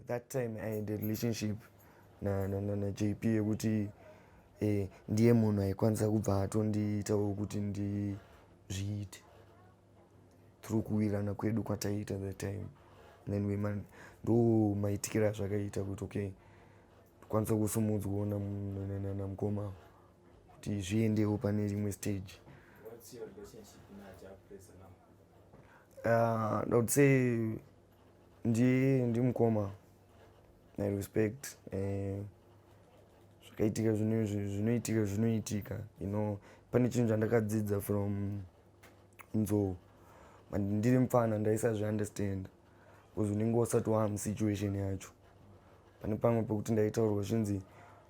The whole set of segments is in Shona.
That time I had a relationship naJP na, na, na yekuti ndiye munhu aikwanisa kubva atondiitawo kuti ndizviite through kuwirana kwedu kwataiita that time. Then we man, ndo maitikira zvakaita kuti okay, kwanisa kusumudzwawo namukoma kuti zviendewo pane rimwe stage. What's your relationship naJah Prayzah now? I would say ndimukoma. I respect zvakaitika, zvinoitika zvinoitika. Pane chinhu chandakadzidza from Nzou, but ndiri mufana ndaisazviunderstand because unenge usati wamusituation yacho. Pane pamwe pekuti ndaitaurwa zvinzi,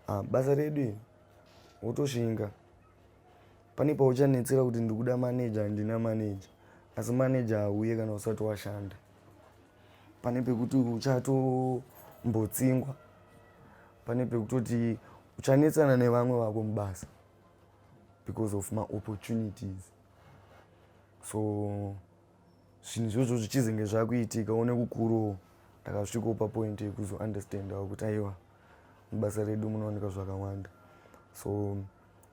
ah, basa redu iri wotoshinga, pane pauchanetsera kuti ndikuda manager, handina manager, asi manager hauye kana usati washanda. Pane pekuti uchatombotsingwa, pane pekutoti uchanetsana nevamwe vako mubasa because of maopportunities. So zvinhu izvozvo zvichizenge zvakuitika one kukuru, ndakasvikawo papoint yekuzounderstandawo kuti aiwa, mubasa redu munowanika zvakawanda. So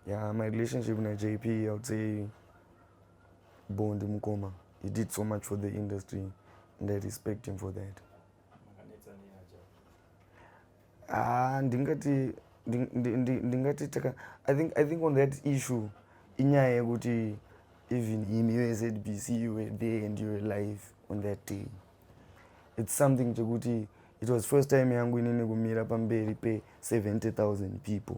yeah, my relationship naJP, I would say bond mukoma. He did so much for the industry and I respect him for that. Makanetsana naJah? Ah, ndingati taka I think on that issue inyaya yekuti even him, uSABC, you were there and you were live on that day. It's something chekuti it was first time yangu inini kumira pamberi pe70 000 people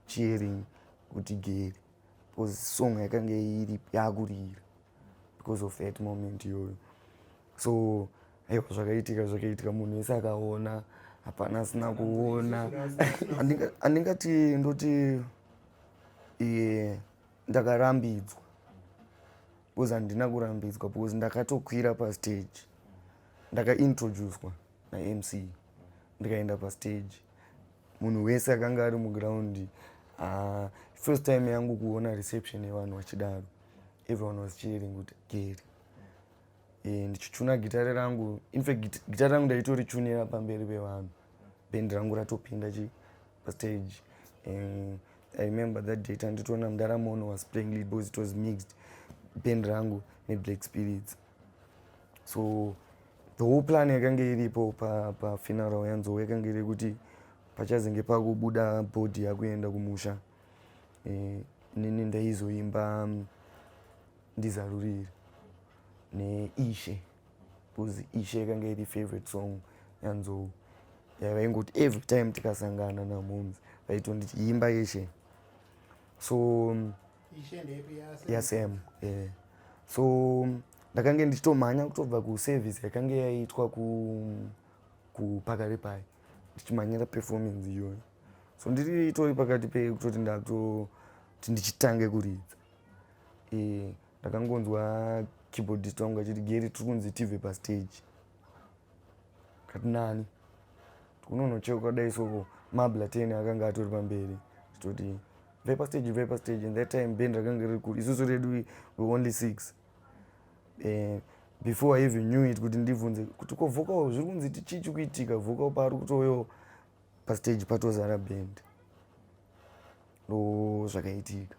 cheering kuti Gary, because song yakanga iri yakurira because of that moment iyoyo. So aiwa, zvakaitika zvakaitika, munhu wese akaona, hapana asina kuona. Handingati ndoti ndakarambidzwa, because handina kurambidzwa, because ndakatokwira pastage, ndakaintroducwa naMC, ndikaenda pastage, munhu wese akanga ari muground. First time yangu kuona reception yevanhu vachidaro. Everyone was cheering kuti Gary. Ndichichuna gitare rangu, infact gitare rangu ndaitorichunira pamberi pevanhu, bhendi rangu ratopinda chi pastage. I remember that day tanditoona Mudaramono was playing lead because it was mixed, band rangu neBlack Spirits. So the whole plan yakanga iripo pafuneral pa yaNzou yakanga iri kuti pachazenge pakubuda body yakuenda kumusha, inini ndaizoimba Ndizarurire neIshe, because Ishe yakanga iri favorite song yaNzou, yavaingoti every time tikasangana namoms vaitonditi imba Ishe. So yaSam, yeah. So ndakange ndichitomhanya kutobva kuservice yakange yaitwa kupakare pai, ndichimhanyira performance iyoyo. So ndiri itori pakati pekutoti ndakutoti ndichitange kuridza, ndakangonzwa keyboardist wangu achiti, "Gary, tiri kunzi tibve pastage." Kati nani tikunonocheuka kudai, soko mablaten akanga atori pamberi chitoti, "Bve pastage, bve pastage." And that time band rakanga riri kuri, isusu redu we only six. Before I even knew it, kuti ndibvunze kuti ko vocal zviri kunzi chichi kuitika, vocal paari kutoyo pastage patozara band. Ndo zvakaitika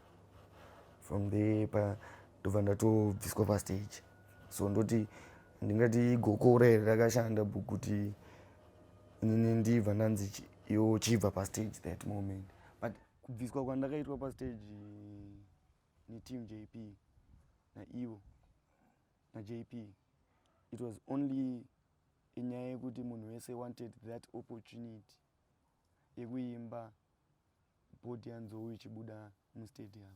from there pa ndobva ndatobviswa pastage. So ndoti ndingati gokora iri rakashanda kuti inini ndibva ndanzi iwo chibva pastage that moment. But kubviswa kwandakaitwa pastage neteam JP naivo naJP, it was only inyaya yekuti munhu wese wanted that opportunity yekuimba body yaNzou ichibuda mustadium.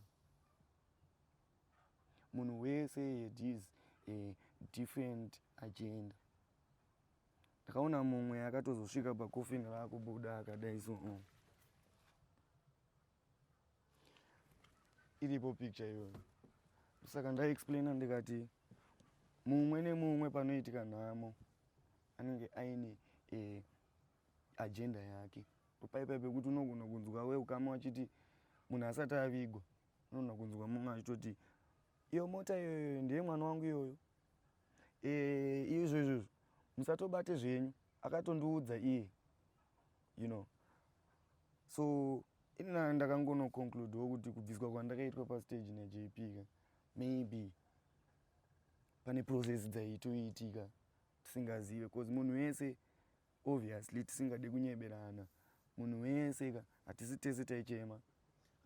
Munhu wese had his different agenda. Ndakaona mumwe akatozosvika pacoffin raakubuda akadai. So iripo picture iyoyo. Saka ndaexplaina ndikati mumwe nemumwe panoitika nhamo anenge aine agenda yake. Paipai pekuti unogona kunzwa weukama wachiti munhu asati avigwa, unogona kunzwa mumwe achitoti, "Iyo mota iyoyo ndeye mwana wangu iyoyo, izvo izvozvo musatobate zvenyu." Akatondiudza iye, so inina ndakangonoconcludewo kuti kubviswa kwandakaitwa pastage naJP ka, maybe pane process dzaitoitika tisingazive, because munhu wese, obviously, tisingade kunyeberana, munhu wese ka, hatisi tese taichema.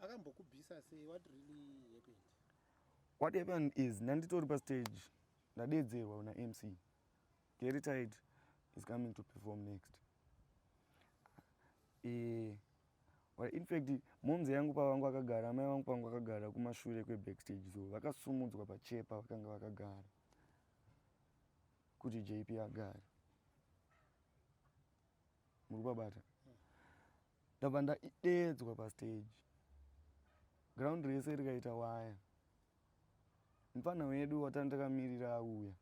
Akambokubvisa sei? What really happened? What happened is, ndanditori pastage, ndadedzerwa naMC, "Gary Tight is coming to perform next." Well, in fact, momzi yangu pavangu akagara, amai vangu pangu akagara kumashure kwebackstage, so vakasumudzwa pachepa vakanga vakagara kuti JP agare. Muri kubabata? Ndabva ndadedzwa pastage, ground rese rikaita waya. Mufana wedu watandakamirira auya.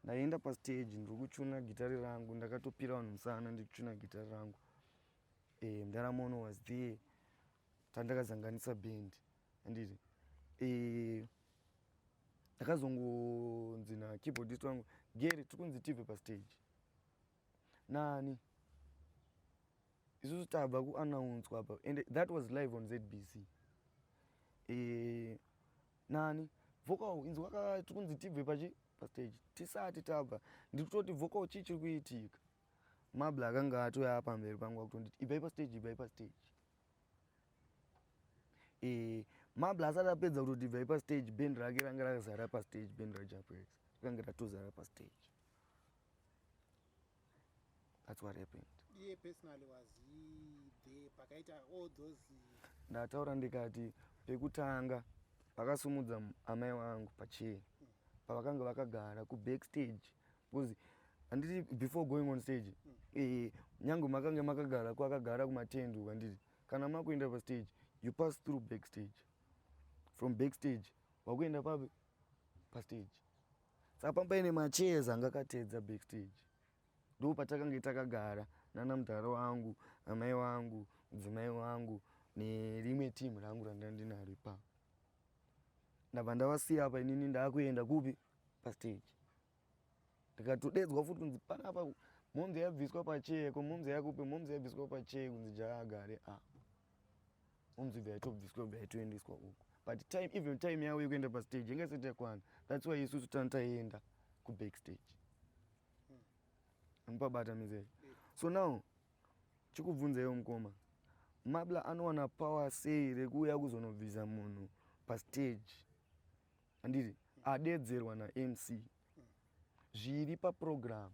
Ndaenda pastage, ndiri kuchuna gitari rangu, ndakatopira vanhu musana ndichichuna gitari rangu. Mudhara Mono was there, tandakazanganisa band, handiti? Ndakazongonzi nakeyboardist wangu, "Gary, tiri kunzi tibve pastage." Nani? Isusu tabva kuannouncwa apa, and that was live on ZBC. Nani? Vocal inzwa, tiri kunzi tibve pachi pastage. Tisati tabva, ndiri kutoti, "Vocal, chii chiri kuitika?" Mabla akanga atoya pamberi pangu akutonditi, "Ibvai pastage, ibvai pastage." Mabla asati apedza kutoti ibvai pastage, band rake ranga rakazara pastage. Band raJah Prayzah rakanga ratozara pastage. That's what happened. Iye personally, was he there pakaita all those? Ndataura ndikati pekutanga vakasumudza amai vangu pachair pavakanga vakagara kubackstage, because handiti before going on stage, nyange makange makagara kwakagara kumatendu, handiti kana makuenda pastage you pass through backstage? From backstage wakuenda papi? Pastage. Saka pamba paine machairs anga akatedza backstage, ndo patakange takagara nana mudhara wangu, amai wangu, mudzimai wangu nerimwe timu rangu randa ndinaro ipapo. Ndabva ndavasiya apa, inini ndaakuenda kupi? Pastage. Ndikatodedzwa futi kunzi panapa mombe yabviswa pachair. Ko mombe yakupi? Mombe yabviswa pachair kunzi Jah agare apa. Mombe ibva yatobviswa, bva yatoendeswa uko, but time, even time yavo yekuenda pastage inga isati yakwana. That's why isusu tani taenda kubackstage. Mupabata mizere? So now chikubvunzaiwo mukoma, Mabla anowana power sei rekuuya kuzonobvisa munhu pastage, handiti adedzerwa naMC zviri paprogram,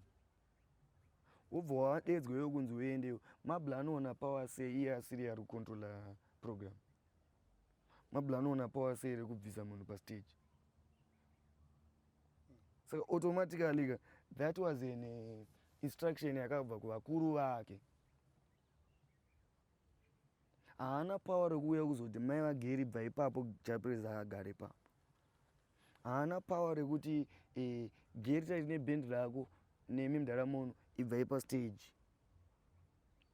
wobva wadedzwa kunzi uendeyo? Mabla anoona power sei iye asiri ari kucontrola program? Mabla anoona power sei rekubvisa munhu pastage? Saka automatically ka, that was an instruction yakabva kuvakuru vake. Haana power rekuuya kuzoti mai vaGary bva ipapo, Jah Prayzah akagara ipapo. Haana power rekuti Gary Tight nebhendi rako nemi mudhara Mono ibvai pastage,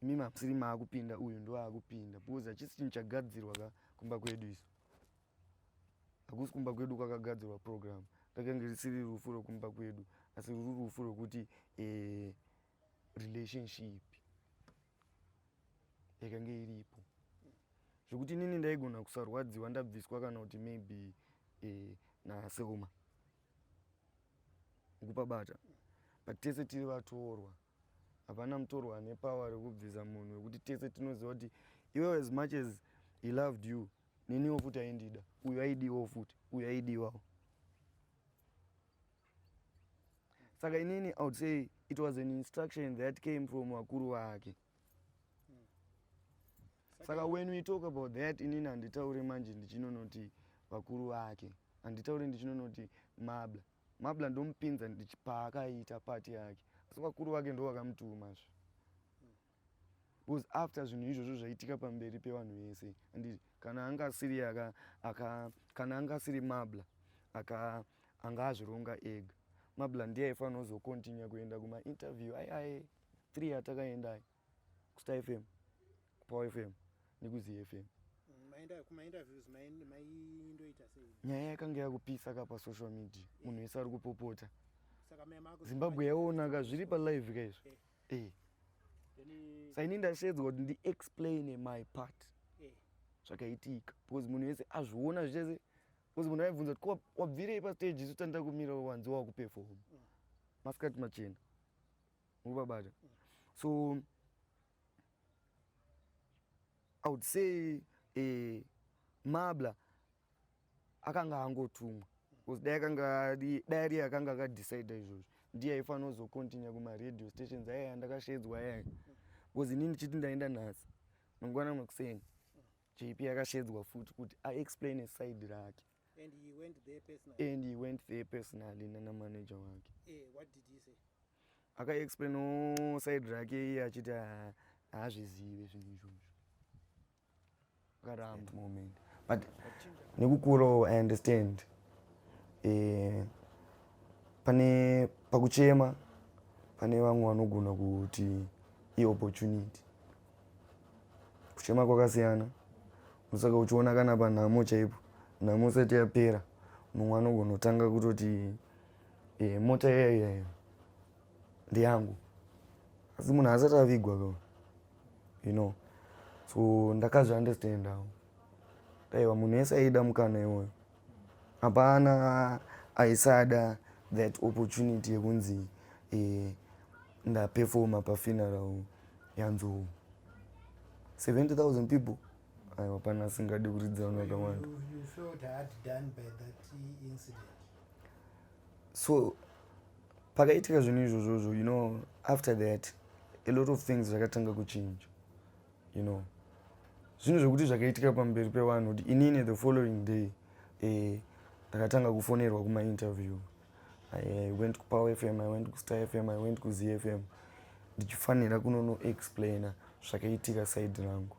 imi hamusiri maakupinda, uyu ndo aakupinda, because hachisi chinhu chagadzirwa ka kumba kwedu. Isu hakusi kumba kwedu kwakagadzirwa program. Rakange risiri rufu rwekumba kwedu, asi ruri rufu rwekuti relationship yakange iripo, zvekuti inini ndaigona kusarwadziwa ndabviswa kana kuti maybe naSeoma mukupabata, but tese tiri vatorwa. Hapana mutorwa ane power rekubvisa munhu wekuti tese tinoziva kuti iwewe, as much as he loved you, neniwo futi aindida, uyu aidiwawo futi, uyu aidiwawo. Saka inini I would say it was an instruction that came from vakuru vake. Saka when we talk about that, inini handitauri manje ndichinonoti vakuru vake, handitauri ndichinonoti Mabla. Mabla ndomupinza paakaita pati yake, asi vakuru vake ndo vakamutumazve, because after zvinhu izvozvo zvaitika pamberi pevanhu vese, handiti kana anga asiri aka, aka, kana anga asiri Mabla aka anga azvironga ega, Mabla ndiye aifanira kuzocontinue kuenda kumainterview ai ai 3 atakaendai, kuStar FM, kuPower FM nekuZFM. Maenda kumainterviews, maindoita sei? Nyaya yakanga yakupisa ka pasocial media, munhu wese ari kupopota. Saka Zimbabwe yaonaka zviri palive kaizvo. Eh. Sa ini ndashedzwa kuti ndiexplaine my part eh. zvakaitika because munhu wese azviona zvese, because munhu aibvunza kuti, "Ko wabvirei pastage? Isu tanda kumira, wanzi wakuperform masikati machena." Mukubabata. So I would say Mabla akanga angotumwa, because dai ari akanga akadecida izvozvo, ndiye aifanira kuzocontinue kumaradio stations aya ndakashedzwa ayaya, because inini ndichiti ndaenda nhasi, mangwana makuseni JP akashedzwa futi kuti aexplaine side rake. And he went there personally? And he went there personally nana manager wake. What did he say? Akaexplainawo side rake iye achiti haazvizive zvinhu izvozvo, akaramba moment. But nekukurawo, I understand pane pakuchema, pane vamwe vanogona kuti iopportunity. Kuchema kwakasiyana. Saka uchiona kana panhamo chaipo, nhamo isati yapera, mumwe anogona kutanga kutoti mota iya iya ndeyangu, asi munhu asati avigwa ka. So ndakazviunderstandawo, aiwa, munhu wese aida mukana iwoyo. Hapana aisada that opportunity yekunzi ndaperforma pafuneral yaNzou, 70,000 people. Aiwa, pana asingadi kuridza vanhu vakawanda. You felt hard done by that incident? So pakaitika zvinhu izvozvozvo, after that a lot of things zvakatanga kuchinja. Zvinhu zvekuti zvakaitika pamberi pevanhu, kuti inini the following day ndakatanga kufonerwa kumainterview. I went kuPower FM, I went kuStar FM, I went kuZFM, ndichifanira kunonoexplaina zvakaitika side rangu.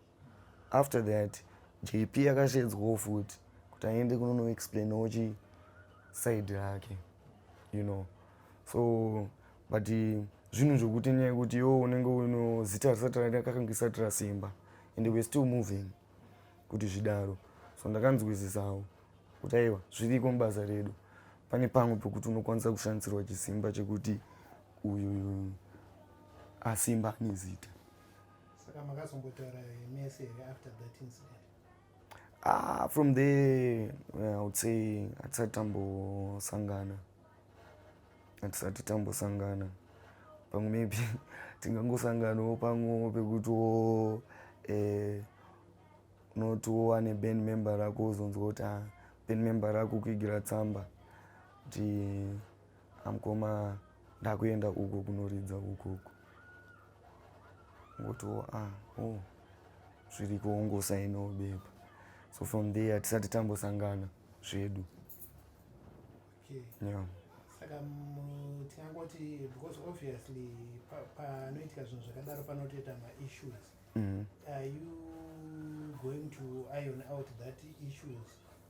After that JP akashedzwawo futi kuti aende kunonoexplainawo chi side rake. So but zvinhu zvokuti nyaya yekuti iwo unenge uno zita risati rakanga risati rasimba and we're still moving kuti zvidaro. So ndakanzwisisawo kuti aiwa, zviriko mubasa redu, pane pamwe pekuti unokwanisa kushandisirwa chisimba chekuti uyu asimba ane zita. Saka makazombotaura mese here after that incident? Ah, from there I would say hatisati tambosangana, hatisati tambosangana. Pamwe maybe tingangosanganawo pamwewo pekutiwo unotiwo wane band member rako, uzonzwa kuti ah, band member rako kuigira tsamba kuti amukoma, ndakuenda uko kunoridza ukoko, ngotiwo ah, oh, zviriko, ungosainawo bepa. So from there hatisati tambosangana zvedu. Okay. Yeah. Saka tingangoti because obviously panoitika zvinhu zvakadaro panotoita maissues. Are you going to iron out that issues,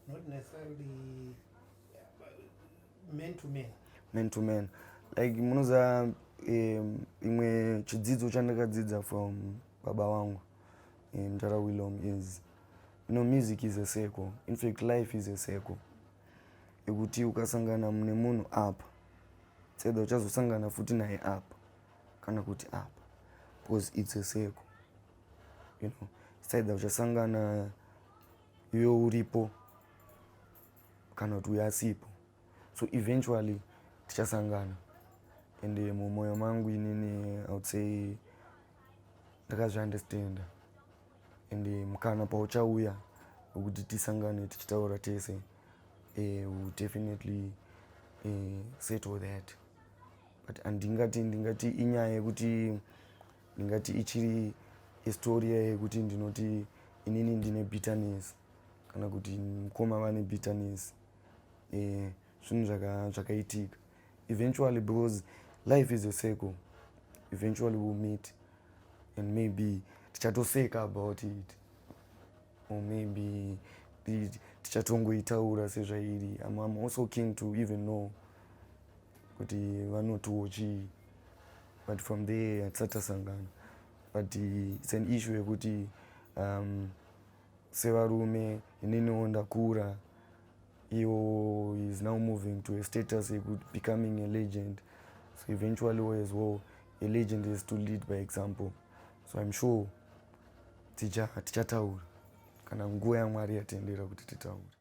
not necessarily man to man? Man to man, like munoziva imwe chidzidzo chandakadzidza from baba vangu Mdara Willom is music is a circle. In fact, life is a circle yekuti ukasangana nemunhu apa, tsedha uchazosangana futi naye apa kana kuti apa, because it's a circle. It's either uchasangana iwe uripo kana kuti uyo asipo. So eventually tichasangana. And mumwoyo mangu inini I would say ndakazviunderstanda, and mukana pauchauya wekuti tisangane tichitaura tese, will definitely settle that. But handingati ndingati inyaya yekuti ndingati ichiri istory yekuti ndinoti inini ndine bitterness kana kuti mukoma vane bitterness. Zvinhu zvakaitika eventually, because life is a circle, eventually we'll meet and maybe tichatoseka about it or maybe tichatongoitaura sezvairi. I'm also keen to even know kuti vanotiwo chii, but from there hatisati tasangana. But it's an issue yekuti sevarume, ininiwo ndakura, iwo is now moving to a status yekuti becoming a legend, so eventually as well A legend is to lead by example, so I'm sure tichataura kana nguva yaMwari yatendera kuti titaure.